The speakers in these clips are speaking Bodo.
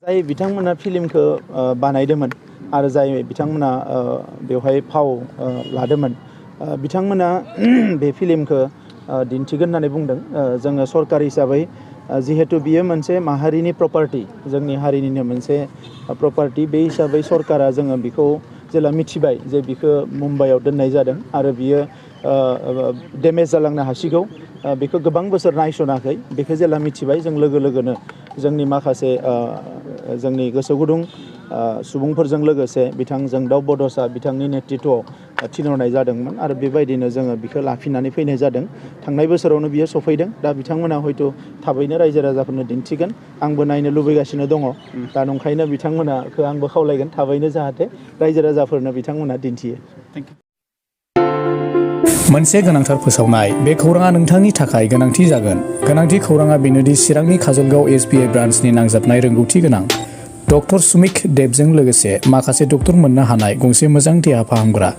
जाय बिथांमोना फिल्मखौ बानायदोंमोन आरो जाय बिथांमोना बेवहाय फाव लादोंमोन बिथांमोना बे फिल्मखौ दिन्थिगोन होननानै बुंदों। जोङो सरकार हिसाबै जिहेतु बियो मोनसे माहारिनि प्रपार्टि, जोंनि हारिनिनो मोनसे प्रपार्टि, बे हिसाबै सरकारा जोङो बेखौ जेला मिथिबाय जे बिखौ मुम्बाइआव दोननाय जादों आरो बियो डेमेज जालांनो हासिगौ, बेखौ गोबां बोसोर नायस'नाखै, बेखौ जेला मिथिबाय जों लोगो लोगोनो जोंनि माखासे जोंनि गोसो गुदुं सुबुंफोरजों लोगोसे बिथां जोंदाव बड'सा बिथांनि नेतृत्वआव थिनहरनाय जादोंमोन आरो बेबायदिनो जोङो बिखौ लाफिननानै फैनाय जादों। थांनाय बोसोरावनो बियो सफैदों। दा बिथांमोना हयथ' थाबैनो रायजो राजाफोरनो दिन्थिगोन। आंबो नायनो लुबैगासिनो दङ। दा नंखायनो बिथांमोनाखौ आंबो खावलायगोन थाबैनो जाहाथे रायजो राजाफोरनो बिथांमोना दिन्थियो। मोनसे गोनांथार फोसावनाय। बे खौराङा नोंथांनि थाखाय गोनांथि जागोन। गोनांथि खौराङा बेनोदि चिरांनि काजलगाव SBI ब्रान्चनि नांजाबनाय रोंगौथि गोनां डक्टर सुमिक देबजों लोगोसे माखासे डक्टर मोननो हानाय गंसे मोजां देहा फाहामग्रा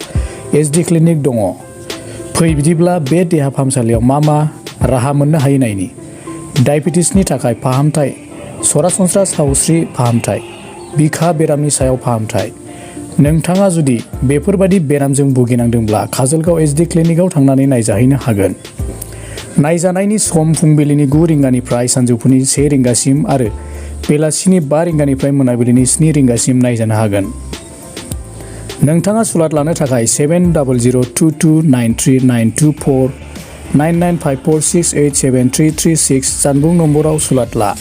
SD क्लिनिक दङ। फै बिदिब्ला बे देहा फाहामसालियाव मा राहा मोननो हायो नायनि। डायबेटिसनि थाखाय फाहामथाय, सरासनस्रा सावस्रि फाहामथाय, बिखा बेरामनि सायाव फाहामथाय। नोंथाङा जुदि बेफोरबादि बेरामजों भुगिनांदोंब्ला काजलगाव SD क्लिनिकआव थांनानै नायजाहैनो हागोन। नायजानायनि सम फुंबिलिनि 9 रिंगानिफ्राय सानजौफुनि 1 रिंगासिम आरो बेलासिनि 5 रिंगानिफ्राय मोनाबिलिनि 7 रिंगासिम नायजानो हागोन। नोंथाङा सुलाद लानो थाखाय 7002293924 9954687336 जानबुं नम्बराव सुलाद ला।